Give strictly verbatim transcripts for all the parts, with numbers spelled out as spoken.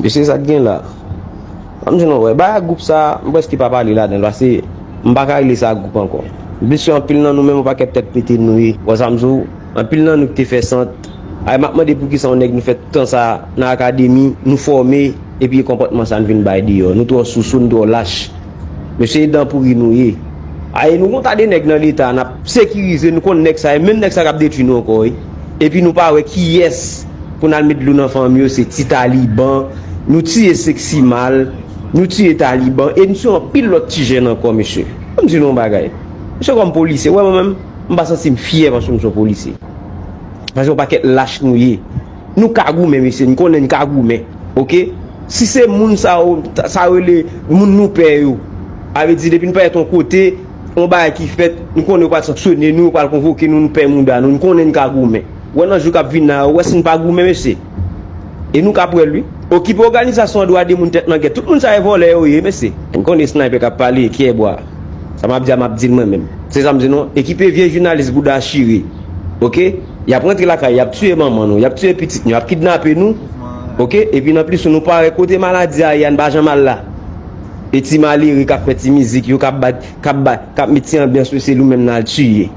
Mesye, sa k gen la? An m di nou, wè, bagay gwoup sa, m prèske pa pale ladan l, paske m pa ka rele sa gwoup ankò. Mesye, anpil nan nou menm, yon pakèt tèt pete nou ye. Wè sa m di w? Anpil nan nou ki te fè sant. Ay, m ap mande poukisa yon nèg nou fè tan sa nan akademi, nou fòme, epi konpòtman sa n vin bay deyò. Nou twò sousou, nou twò lach. Mesye, e dan pouri nou ye. Ay, nou gon ta de nèg nan leta, n ap sekirize, nou konn nèg sa, e menm nèg sa k ap detwi nou ankò, wi. Epi nou pa wè kiyès pou n al met dlo nan fanm yo, se ti Taliban, nou tiye Sexy Mal, nou tiye Taliban, e nou tiye anpil lòt ti jèn ankò, mesye. Ban m di nou yon bagay. Mesye, kòm polisye, wè mwen menm, m pa santi m fyè paske m se yon polisye. Paske yon pakèt lach nou ye. Nou ka goumen, mesye, n konnen n ka goumen. Oke? Si se moun sa yo, sa yo rele moun nou pè yo, sa vle di depi n parèt yon kote, yon bagay ki fèt, nou konnen yo pral sanksyone nou, yo pral konvoke nou, nou pè mouda nou, n konnen n ka goumen. Wè nan jou k ap vin la yo, wè si n pa goumen, mesye. E nou k ap wè l, wi. Okipe òganizasyon an dwa de moun tèt nan gèt. Tout moun sa e vòlè yo ye, mesye. N konnen Sniper k ap pale, kyè bwa. Sa m ap di a, m ap di l mwen menm. Se sa m di nou. Ekipe vye jounalis bouda chire. Oke? Y ap rantre lakay, y ap tiye manman nou, y ap tiye pitit nou, y ap kidnape nou. Oke? Epi nan plis nou pa wè kote maladi a ye a, n pa janm al la. E ti malere k ap fè ti mizik yo, k ap bat, k ap bat, k ap met ti anbyans yo, se nou menm n al tiye.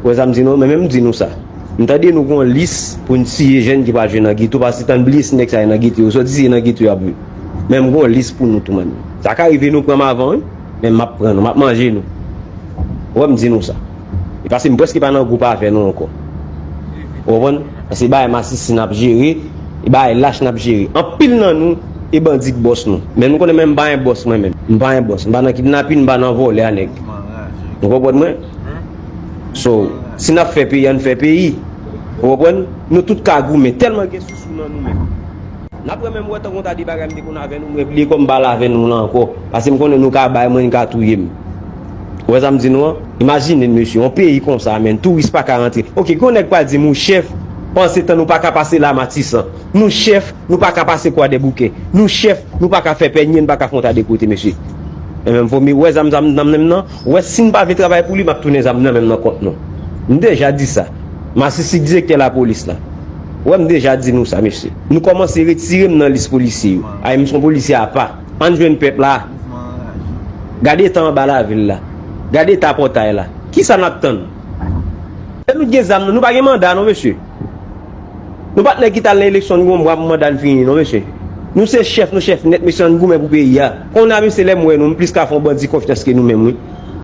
Wè sa m di nou? Men menm m di nou sa. M tande nou gon lis pou n tiye jèn ki pral jwe nan geto, paske tann bliye si nèg sa yo nan geto yo, sòti se nan geto y ap viv. Men m gon lis pou nou tou, man. Sa ka rive nou pran m avan, wi, men m ap pran nou, m ap manje nou. Ou wè m di nou sa. E paske m prèske pa nan gwoup avè nou ankò. Ou konprann? Paske bagay masisi n ap jere, e bagay lach n ap jere. Anpil nan nou, e bandi k bòs nou. Men nou konnen men m pa yon bòs mwen menm. M pa yon bòs. M pa nan kidnapin, m pa nan vòlè a nèg. Ou konprann mwen? So, si n ap fè peyi, ann fè peyi. Ou konprann? Nou tout ka goumen. Tèlman gen sousou nan nou menm. N ap wè menm wè tankou ta de bagay m te konn avè nou, m repliye kò m pa la avè nou la ankò. Paske m konnen nou ka bay mwen, n ka touye m. Ou wè sa m di nou an? Imajine n, mesye, yon peyi konsa, menm, touris pa ka rantre. Oke, gon nèg pral di m, ou chèf, panse tan nou pa ka pase la Matisan. Nou chèf, nou pa ka pase Kwadèboukè. Nou chèf, nou pa ka fè pènye, n pa ka fè yon ta de kote, mesye. E menm fò m wè zam, zam nan menm nan, wè si n pa vle travay pou li, m ap tounen zam nan menm nan kont nou. M deja di sa. Masisi direktè lapolis la. Wè m deja di nou sa, mesye. Nou kòmanse retire m nan lis polisye yo. Ay, m se yon polisye apa. Ann jwenn pèp la. Gade eta anba lavil la. Gade eta pòtay la. Kisa n ap tann? Lè nou t gen zam nan, nou pa gen manda non, mesye. Nou pa t nèg ki t al nan eleksyon, nou gon mwa pou manda n fini non, mesye. Nou se chèf, nou chèf nèt, mesye, ann goumen pou peyi a. Kounye a, mesye, lè m wè nou, m plis ka fè yon bandi konfyans ke nou menm, wi.